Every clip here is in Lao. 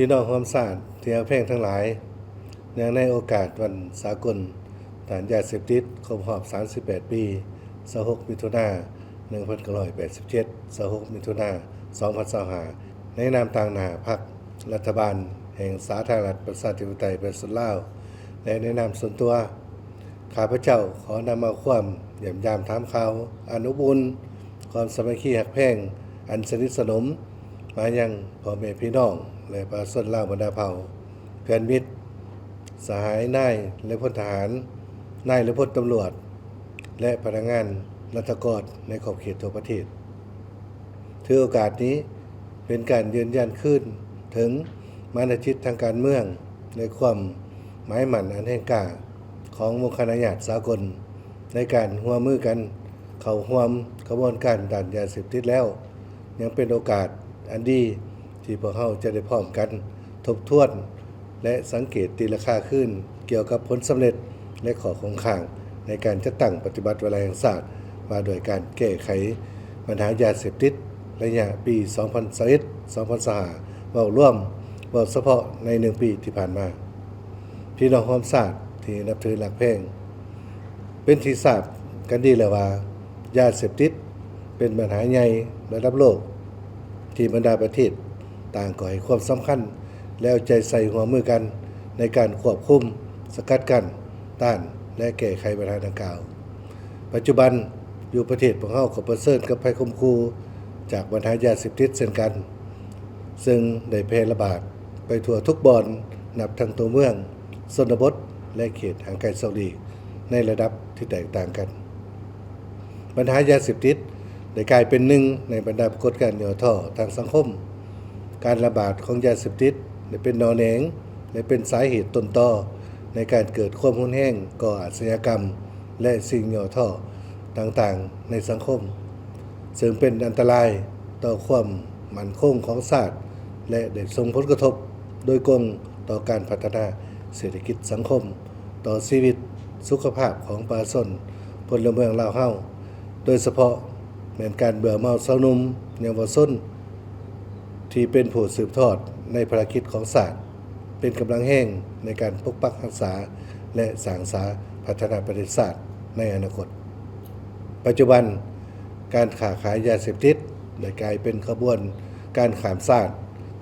ພີ່ນ້ອງຮ່ວມຊາດທີ່ຮັກແພງທັງຫຼາຍ, ເນື່ອງໃນໂອກາດວັນສາກົນຕ້ານຢາເສບຕິດຄົບຮອບສາມສິບແປດປີ, ຊາວຫົກ ມິຖຸນາ ໜຶ່ງພັນເກົ້າຮ້ອຍແປດສິບເຈັດ ຊາວຫົກ ມິຖຸນາ ສອງພັນຊາວຫ້າ ໃນນາມຕາງໜ້າພັກ, ລັດຖະບານແຫ່ງສາທາລະນະລັດ ປະຊາທິປະໄຕ ປະຊາຊົນລາວ ແລະ ໃນນາມສ່ວນຕົວ, ຂ້າພະເຈົ້າຂໍນຳເອົາຄວາມຢ້ຽມຢາມຖາມຂ່າວອັນອົບອຸ່ນ, ຄວາມສາມັກຄີຮັກແພງອັນສະໜິດສະໜົມມາຍັງພໍ່ແມ່ພີ່ນ້ອງ ແລະ ປະຊາຊົນລາວບັນດາເຜົ່າ, ເພື່ອນມິດ, ສະຫາຍນາຍ ແລະ ພົນທະຫານ, ນາຍ ແລະ ພົນຕຳຫຼວດ ແລະ ພະນັກງານລັດຖະກອນໃນຂອບເຂດທົ່ວປະເທດ. ຖືໂອກາດນີ້ເປັນການຢືນຢັນຄືນເຖິງມານະຈິດທາງການເມືອງ ແລະ ຄວາມໝາຍໝັ້ນອັນແຮງກ້າຂອງໝູ່ຄະນະຍາດສາກົນ ໃນການຮ່ວມມືກັນເຂົ້າຮ່ວມຂະບວນການຕ້ານຢາເສບຕິດແລ້ວ, ຍັງເປັນໂອກາດອັນດີທີ່ພວກເຮົາຈະໄດ້ພ້ອມກັນທົບທວນ ແລະ ສັງເກດຕີລາຄາຄືນກ່ຽວກັບຜົນສຳເລັດ ແລະ ຂໍ້ຄົງຄ້າງໃນການຈັດຕັ້ງປະຕິບັດວາລະແຫ່ງຊາດວ່າດ້ວຍການແກ້ໄຂບັນຫາຢາເສບຕິດໄລຍະປີສອງພັນຊາວເອັດ ສອງພັນຊາວຫ້າ ເວົ້າລວມ, ເວົ້າສະເພາະໃນໜຶ່ງປີທີ່ຜ່ານມາ. ພີ່ນ້ອງຮ່ວມຊາດທີ່ນັບຖືຮັກແພງ, ເປັນທີ່ຊາບກັນດີແລ້ວວ່າ ຢາເສບຕິດເປັນບັນຫາໃຫຍ່ລະດັບໂລກ ທີ່ບັນດາປະເທດຕ່າງກໍໃຫ້ຄວາມສຳຄັນ ແລະ ເອົາໃຈໃສ່ຮ່ວມມືກັນໃນການຄວບຄຸມ, ສະກັດກັ້ນ, ຕ້ານ ແລະ ແກ້ໄຂບັນຫາດັ່ງກ່າວ. ປັດຈຸບັນຢູ່ປະເທດພວກເຮົາກໍປະເຊີນກັບໄພຂົ່ມຂູ່ຈາກບັນຫາຢາເສບຕິດເຊັ່ນກັນ, ເຊິ່ງໄດ້ແຜ່ລະບາດໄປທົ່ວທຸກບ່ອນ, ນັບທັງຕົວເມືອງ, ຊົນນະບົດ ແລະ ເຂດຫ່າງໄກສອກຫຼີກ ໃນລະດັບທີ່ແຕກຕ່າງກັນ. ບັນຫາຢາເສບຕິດໄດ້ກາຍເປັນໜຶ່ງໃນບັນດາປາກົດການຫຍໍ້ທໍ້ທາງສັງຄົມ. ການລະບາດຂອງຢາເສບຕິດໄດ້ເປັນໜໍ່ແໜງ ແລະ ເປັນສາເຫດຕົ້ນຕໍໃນການເກີດຄວາມຮຸນແຮງ, ກໍ່ອາຊະຍາກຳ ແລະ ສິ່ງຫຍໍ້ທໍ້ຕ່າງໆໃນສັງຄົມ, ເຊິ່ງເປັນອັນຕະລາຍຕໍ່ຄວາມໝັ້ນຄົງຂອງຊາດ ແລະ ໄດ້ສົ່ງຜົນກະທົບໂດຍກົງຕໍ່ການພັດທະນາເສດຖະກິດສັງຄົມ, ຕໍ່ຊີວິດສຸຂະພາບຂອງປະຊາຊົນພົນລະເມືອງລາວເຮົາ, ໂດຍສະເພາະແມ່ນການເບື່ອເມົາຊາວໜຸ່ມເຍົາວະຊົນ ທີ່ເປັນຜູ້ສືບທອດໃນພາລະກິດຂອງຊາດ, ເປັນກຳລັງແຮງໃນການປົກປັກຮັກສາ ແລະ ສ້າງສາພັດທະນາປະເທດຊາດໃນອະນາຄົດ. ປັດຈຸບັນ, ການຄ້າຂາຍຢາເສບຕິດໄດ້ກາຍເປັນຂະບວນການຂ້າມຊາດ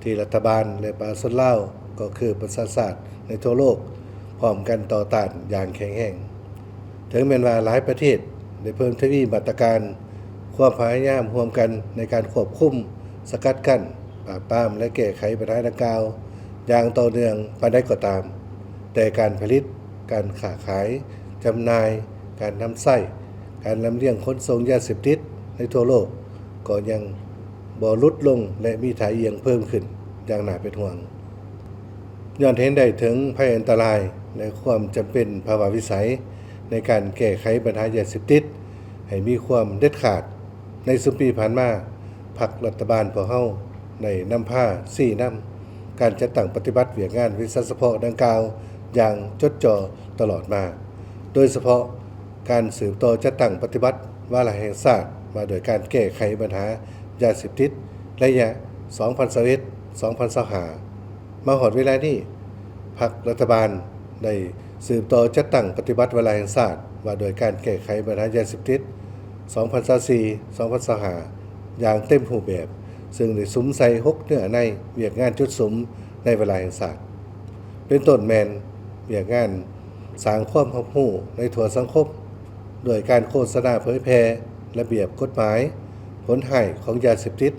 ທີ່ລັດຖະບານ ແລະ ປະຊາຊົນລາວ ກໍຄືປະຊາຊາດໃນທົ່ວໂລກ ພ້ອມກັນຕໍ່ຕ້ານຢ່າງແຂງແຮງ. ເຖິງແມ່ນວ່າຫຼາຍປະເທດໄດ້ເພີ່ມທະວີມາດຕະການ, ຄວາມພະຍາຍາມຮ່ວມກັນໃນການຄວບຄຸມ, ສະກັດກັ້ນ, ປາບປາມ ແລະ ແກ້ໄຂບັນຫາດັ່ງກ່າວຢ່າງຕໍ່ເນື່ອງປານໃດກໍຕາມ, ແຕ່ການຜະລິດ, ການຄ້າຂາຍ, ຈຳໜ່າຍ, ການນຳໃຊ້, ການລຳລຽງຂົນສົ່ງຢາເສບຕິດໃນທົ່ວໂລກກໍຍັງບໍ່ຫຼຸດລົງ ແລະ ມີທ່າອ່ຽງເພີ່ມຂຶ້ນຢ່າງໜ້າເປັນຫ່ວງ. ຍ້ອນເຫັນໄດ້ເຖິງໄພອັນຕະລາຍ ແລະ ຄວາມຈຳເປັນພາວະວິໄສໃນການແກ້ໄຂບັນຫາຢາເສບຕິດໃຫ້ມີຄວາມເດັດຂາດ, ໃນຊຸມປີຜ່ານມາ, ພັກລັດຖະບານພວກເຮົາໄດ້ນຳພາຊີ້ນຳການຈັດຕັ້ງປະຕິບັດວຽກງານວິຊາສະເພາະດັ່ງກ່າວຢ່າງຈົດຈໍ່ຕະຫຼອດມາ, ໂດຍສະເພາະການສືບຕໍ່ຈັດຕັ້ງປະຕິບັດວາລະແຫ່ງຊາດວ່າດ້ວຍການແກ້ໄຂບັນຫາຢາເສບຕິດໄລຍະສອງພັນຊາວເອັດ ສອງພັນຊາວຫ້າ. ມາຮອດເວລານີ້, ພັກລັດຖະບານໄດ້ສືບຕໍ່ຈັດຕັ້ງປະຕິບັດວາລະແຫ່ງຊາດວ່າດ້ວຍການແກ້ໄຂບັນຫາຢາເສບຕິດ ສອງພັນຊາວສີ່ ສອງພັນຊາວຫ້າ ຢ່າງເຕັມຮູບແບບ, ເຊິ່ງໄດ້ສຸມໃສ່ຫົກເນື້ອໃນວຽກງານຈຸດສຸມໃນວາລະແຫ່ງຊາດ, ເປັນຕົ້ນແມ່ນວຽກງານສ້າງຄວາມຮັບຮູ້ໃນທົ່ວສັງຄົມ ດ້ວຍການໂຄສະນາເຜີຍແຜ່ລະບຽບກົດໝາຍຜົນຮ້າຍຂອງຢາເສບຕິດ,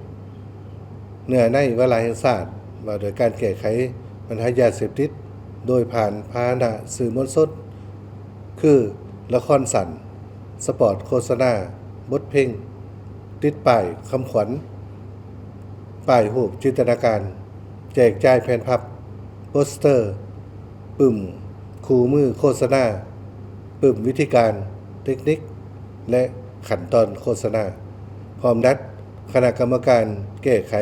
ເນື້ອໃນວາລະແຫ່ງຊາດວ່າດ້ວຍການແກ້ໄຂບັນຫາຢາເສບຕິດໂດຍຜ່ານພາຫະນະສື່ມວນຊົນ ຄື ລະຄອນສັ້ນ, ສະປອດໂຄສະນາ, ບົດເພງ, ຕິດປ້າຍຄຳຂວັນ, ປ້າຍຮູບຈິນຕະນາການ, ແຈກຈ່າຍແຜ່ນພັບ, ໂປສເຕີ, ປຶ້ມຄູ່ມືໂຄສະນາ, ປຶ້ມວິທີການ, ເຕັກນິກ ແລະ ຂັ້ນຕອນໂຄສະນາ, ພ້ອມດັດຄະນະກຳມະການແກ້ໄຂ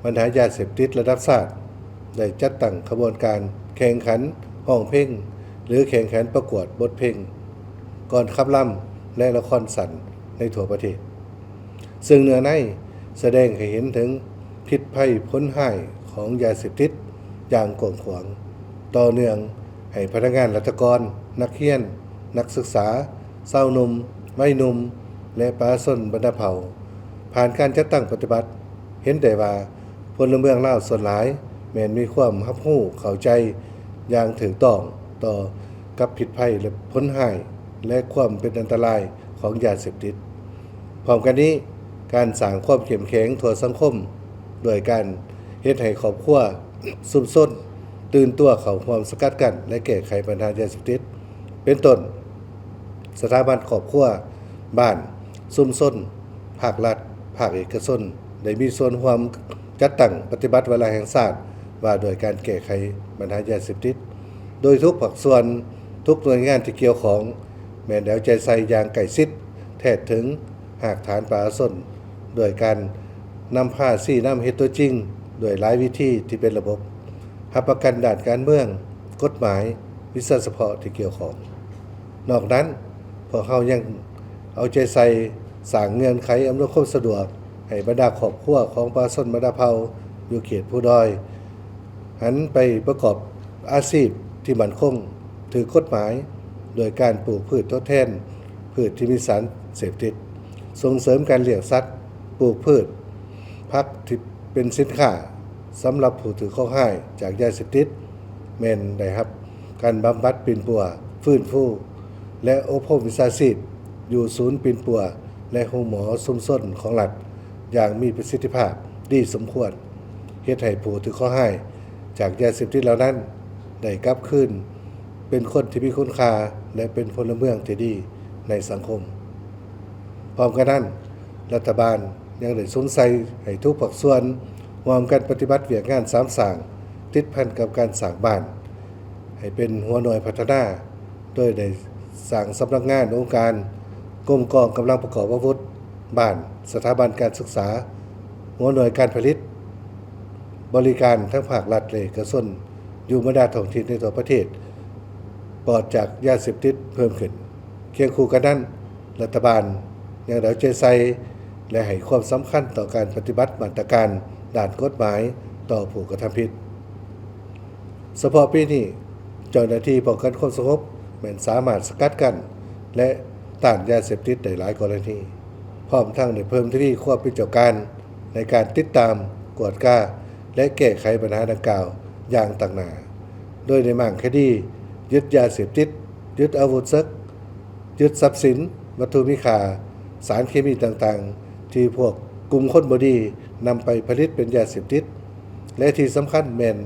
ບັນຫາຢາເສບຕິດລະດັບຊາດ ໄດ້ຈັດຕັ້ງຂະບວນການແຂ່ງຂັນຮ້ອງເພງ ຫຼື ແຂ່ງຂັນປະກວດບົດເພງ, ກອນຂັບລຳ ແລະ ລະຄອນສັ້ນໃນທົ່ວປະເທດ. ເຊິ່ງເນື້ອໃນສະແດງໃຫ້ເຫັນເຖິງພິດໄພຜົນຮ້າຍຂອງຢາເສບຕິດ ຢ່າງກວ້າງຂວາງ, ຕໍ່ເນື່ອງໃຫ້ພະນັກງານລັດຖະກອນ, ນັກຮຽນ, ນັກສຶກສາ, ຊາວໜຸ່ມ, ໄວໜຸ່ມ ແລະ ປະຊາຊົນບັນດາເຜົ່າ ຜ່ານການຈັດຕັ້ງປະຕິບັດ ເຫັນໄດ້ວ່າ ພົນລະເມືອງລາວສ່ວນຫຼາຍແມ່ນມີຄວາມຮັບຮູ້ເຂົ້າໃຈຢ່າງຖືກຕ້ອງຕໍ່ກັບພິດໄພ ແລະ ຜົນຮ້າຍ ແລະ ຄວາມເປັນອັນຕະລາຍຂອງຢາເສບຕິດ. ພ້ອມກັນນີ້, ການສ້າງຄວາມເຂັ້ມແຂງທົ່ວສັງຄົມ ດ້ວຍການເຮັດໃຫ້ຄອບຄົວ, ຊຸມຊົນ ຕື່ນຕົວເຂົ້າຮ່ວມສະກັດກັ້ນ ແລະ ແກ້ໄຂບັນຫາຢາເສບຕິດ ເປັນຕົ້ນ ສະຖາບັນຄອບຄົວ, ບ້ານ, ຊຸມຊົນ, ພາກລັດ, ພາກເອກະຊົນ ໄດ້ມີສ່ວນຮ່ວມຈັດຕັ້ງປະຕິບັດວາລະແຫ່ງຊາດວ່າດ້ວຍການແກ້ໄຂບັນຫາຢາເສບຕິດ, ໂດຍທຸກພາກສ່ວນ, ທຸກໜ່ວຍງານທີ່ກ່ຽວຂ້ອງ ແມ່ນໄດ້ເອົາໃຈໃສ່ຢ່າງໃກ້ຊິດ, ແທດເຖິງຮາກຖານປະຊາຊົນ ດ້ວຍການນຳພາຊີ້ນຳເຮັດຕົວຈິງ ດ້ວຍຫຼາຍວິທີທີ່ເປັນລະບົບ, ຮັບປະກັນດ້ານການເມືອງ, ກົດໝາຍ, ວິຊາສະເພາະທີ່ກ່ຽວຂ້ອງ. ນອກນັ້ນ, ພວກເຮົາຍັງເອົາໃຈໃສ່ສ້າງເງື່ອນໄຂອຳນວຍຄວາມສະດວກໃຫ້ບັນດາຄອບຄົວຂອງປະຊາຊົນບັນດາເຜົ່າຢູ່ເຂດພູດອຍ ຫັນໄປປະກອບອາຊີບທີ່ໝັ້ນຄົງ, ຖືກກົດໝາຍ ໂດຍການປູກພືດທົດແທນພືດທີ່ມີສານເສບຕິດ, ສົ່ງເສີມການລ້ຽງສັດ, ປູກພືດ, ຜັກທີ່ເປັນສິນຄ້າສຳລັບຜູ້ຖືກເຄາະຮ້າຍຈາກຢາເສບຕິດ ແມ່ນໄດ້ຮັບການບຳບັດປິ່ນປົວ, ຟື້ນຟູ ແລະ ອົບຮົມວິຊາຊີບ ຢູ່ສູນປິ່ນປົວ ແລະ ໂຮງໝໍຊຸມຊົນຂອງລັດ ຢ່າງມີປະສິດທິພາບດີສົມຄວນ, ເຮັດໃຫ້ຜູ້ຖືກເຄາະຮ້າຍຈາກຢາເສບຕິດເຫຼົ່ານັ້ນ ໄດ້ກັບຄືນເປັນຄົນທີ່ມີຄຸນຄ່າ ແລະ ເປັນພົນລະເມືອງທີ່ດີໃນສັງຄົມ. ພ້ອມກັນນັ້ນ, ລັດຖະບານຍັງໄດ້ສຸມໃສ່ໃຫ້ທຸກພາກສ່ວນຮ່ວມກັນປະຕິບັດວຽກງານສາມສ້າງ ຕິດພັນກັບການສ້າງບ້ານ ໃຫ້ເປັນຫົວໜ່ວຍພັດທະນາ ໂດຍໄດ້ສ້າງສຳນັກງານ, ອົງການ, ກົມກອງກຳລັງປະກອບອາວຸດ, ບ້ານ, ສະຖາບັນການສຶກສາ, ຫົວໜ່ວຍການຜະລິດ, ບໍລິການທັງພາກລັດ ແລະ ເອກະຊົນ ຢູ່ບັນດາທ້ອງຖິ່ນໃນທົ່ວປະເທດ ປອດຈາກຢາເສບຕິດເພີ່ມຂຶ້ນ. ຄຽງຄູ່ກັນນັ້ນ, ລັດຖະບານຍັງໄດ້ເອົາໃຈໃສ່ ແລະ ໃຫ້ຄວາມສຳຄັນຕໍ່ການປະຕິບັດມາດຕະການດ້ານກົດໝາຍຕໍ່ຜູ້ກະທຳຜິດ. ສະເພາະປີນີ້, ເຈົ້າໜ້າທີ່ປ້ອງກັນຄວາມສະຫງົບແມ່ນສາມາດສະກັດກັ້ນ ແລະ ຕ້ານຢາເສບຕິດໄດ້ຫຼາຍກໍລະນີ, ພ້ອມທັງໄດ້ເພີ່ມທະວີຄວາມເປັນເຈົ້າການໃນການຕິດຕາມ, ກວດກາ ແລະ ແກ້ໄຂບັນຫາດັ່ງກ່າວຢ່າງຕັ້ງໜ້າ, ໂດຍໄດ້ມ້າງຄະດີ, ຍຶດຢາເສບຕິດ, ຍຶດອາວຸດເສິກ, ຍຶດຊັບສິນ, ວັດຖຸມີຄ່າ, ສານເຄມີຕ່າງໆ ທີ່ພວກກຸ່ມຄົນບໍ່ດີນຳໄປຜະລິດເປັນຢາເສບຕິດ ແລະ ທີ່ສຳຄັນແມ່ນ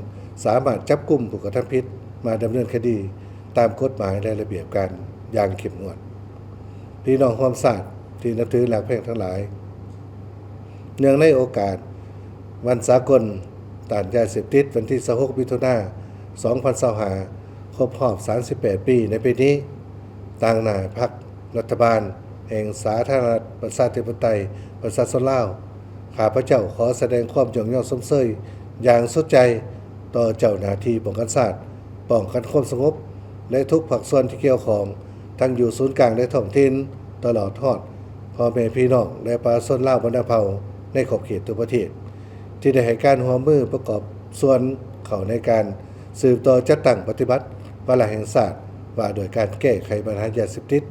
ສາມາດຈັບກຸມຜູ້ກະທຳຜິດມາດຳເນີນຄະດີຕາມກົດໝາຍ ແລະ ລະບຽບການຢ່າງເຂັ້ມງວດ. ພີ່ນ້ອງຮ່ວມຊາດທີ່ນັບຖືຮັກແພງທັງຫຼາຍ, ເນື່ອງໃນໂອກາດວັນສາກົນຕ້ານຢາເສບຕິດ ວັນທີຊາວຫົກ ມິຖຸນາ ສອງພັນຊາວຫ້າ ຄົບຮອບສາມສິບແປດປີໃນປີນີ້, ຕາງໜ້າພັກ ລັດຖະບານແຫ່ງສາທາລະນະລັດ ປະຊາທິປະໄຕ ປະຊາຊົນລາວ, ຂ້າພະເຈົ້າຂໍສະແດງຄວາມຍົກຍ້ອງຊົມເຊີຍຢ່າງສຸດໃຈຕໍ່ເຈົ້າໜ້າທີ່ປ້ອງກັນຊາດ, ປ້ອງກັນຄວາມສະຫງົບ ແລະ ທຸກພາກສ່ວນທີ່ກ່ຽວຂ້ອງ, ທັງຢູ່ສູນກາງ ແລະ ທ້ອງຖິ່ນ, ຕະຫຼອດຮອດພໍ່ແມ່ພີ່ນ້ອງ ແລະ ປະຊາຊົນລາວບັນດາເຜົ່າໃນຂອບເຂດທົ່ວປະເທດ ທີ່ໄດ້ໃຫ້ການຮ່ວມມືປະກອບສ່ວນເຂົ້າໃນການ ສືບຕໍ່ຈັດຕັ້ງປະຕິບັດວາລະແຫ່ງຊາດວ່າດ້ວຍການແກ້ໄຂບັນຫາຢາເສບຕິດ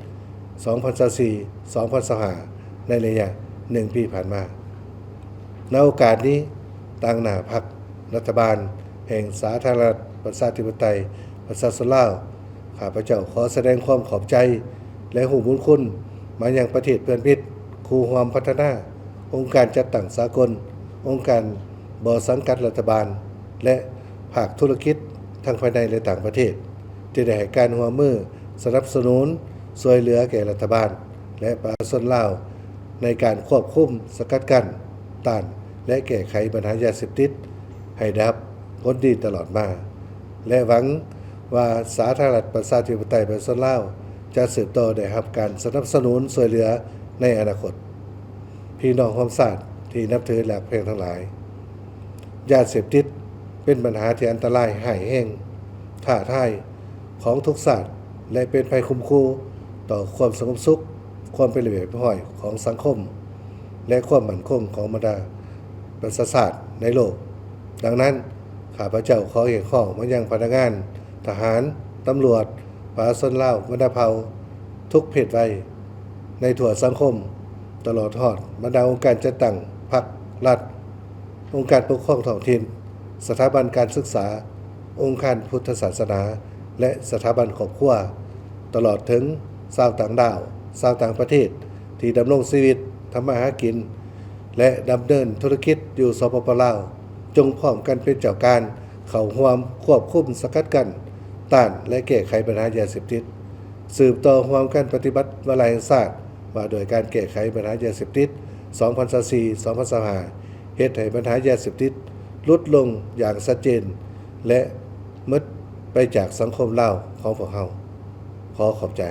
ສອງພັນຊາວສີ່ ສອງພັນຊາວຫ້າ ໃນໄລຍະໜຶ່ງປີຜ່ານມາ. ໃນໂອກາດນີ້, ຕາງໜ້າພັກລັດຖະບານແຫ່ງສາທາລະນະລັດ ປະຊາທິປະໄຕ ປະຊາຊົນລາວ, ຂ້າພະເຈົ້າຂໍສະແດງຄວາມຂອບໃຈ ແລະ ຮູ້ບຸນຄຸນມາຍັງປະເທດເພື່ອນມິດ, ຄູ່ຮ່ວມພັດທະນາ, ອົງການຈັດຕັ້ງສາກົນ, ອົງການບໍ່ສັງກັດລັດຖະບານ ແລະ ພາກທຸລະກິດທັງພາຍໃນ ແລະ ຕ່າງປະເທດ ທີ່ໄດ້ໃຫ້ການຮ່ວມມືສະໜັບສະໜູນຊ່ວຍເຫຼືອແກ່ລັດຖະບານ ແລະ ປະຊາຊົນລາວ ໃນການຄວບຄຸມ, ສະກັດກັ້ນ, ຕ້ານ ແລະ ແກ້ໄຂບັນຫາຢາເສບຕິດໃຫ້ໄດ້ຮັບຜົນດີຕະຫຼອດມາ ແລະ ຫວັງວ່າສາທາລະນະລັດ ປະຊາທິປະໄຕ ປະຊາຊົນລາວ ຈະສືບຕໍ່ໄດ້ຮັບການສະໜັບສະໜູນຊ່ວຍເຫຼືອໃນອະນາຄົດ. ພີ່ນ້ອງຮ່ວມຊາດທີ່ນັບຖືຮັກແພງທັງຫຼາຍ, ຢາເສບຕິດເປັນບັນຫາທີ່ອັນຕະລາຍຮ້າຍແຮງ, ທ້າທາຍຂອງທຸກຊາດ ແລະ ເປັນໄພຂົ່ມຂູ່ຕໍ່ຄວາມສະຫງົບສຸກ, ຄວາມເປັນລະບຽບຮຽບຮ້ອຍຂອງສັງຄົມ ແລະ ຄວາມໝັ້ນຄົງຂອງບັນດາປະຊາຊາດໃນໂລກ. ດັ່ງນັ້ນ, ຂ້າພະເຈົ້າຂໍຮຽກຮ້ອງມາຍັງພະນັກງານ, ທະຫານ, ຕຳຫຼວດ, ປະຊາຊົນລາວບັນດາເຜົ່າທຸກເພດໄວໃນທົ່ວສັງຄົມ, ຕະຫຼອດຮອດບັນດາອົງການຈັດຕັ້ງພັກລັດ, ອົງການປົກຄອງທ້ອງຖິ່ນ, ສະຖາບັນການສຶກສາ, ອົງການພຸດທະສາສະໜາ ແລະ ສະຖາບັນຄອບຄົວ, ຕະຫຼອດເຖິງຊາວຕ່າງດ້າວ, ຊາວຕ່າງປະເທດທີ່ດຳລົງຊີວິດ, ທຳມາຫາກິນ ແລະ ດຳເນີນທຸລະກິດຢູ່ ສປປ ລາວ, ຈົ່ງພ້ອມກັນເປັນເຈົ້າການເຂົ້າຮ່ວມຄວບຄຸມສະກັດກັ້ນ, ຕ້ານ ແລະ ແກ້ໄຂບັນຫາຢາເສບຕິດ, ສືບຕໍ່ຮ່ວມກັນປະຕິບັດວາລະແຫ່ງຊາດວ່າດ້ວຍການແກ້ໄຂບັນຫາຢາເສບຕິດ ສອງພັນຊາວສີ່ ສອງພັນຊາວຫ້າ ເຮັດໃຫ້ບັນຫາຢາເສບຕິດຫຼຸດລົງຢ່າງຊັດເຈນ ແລະ ໝົດໄປຈາກສັງຄົມລາວຂອງພວກເຮົາ. ຂໍຂອບໃຈ.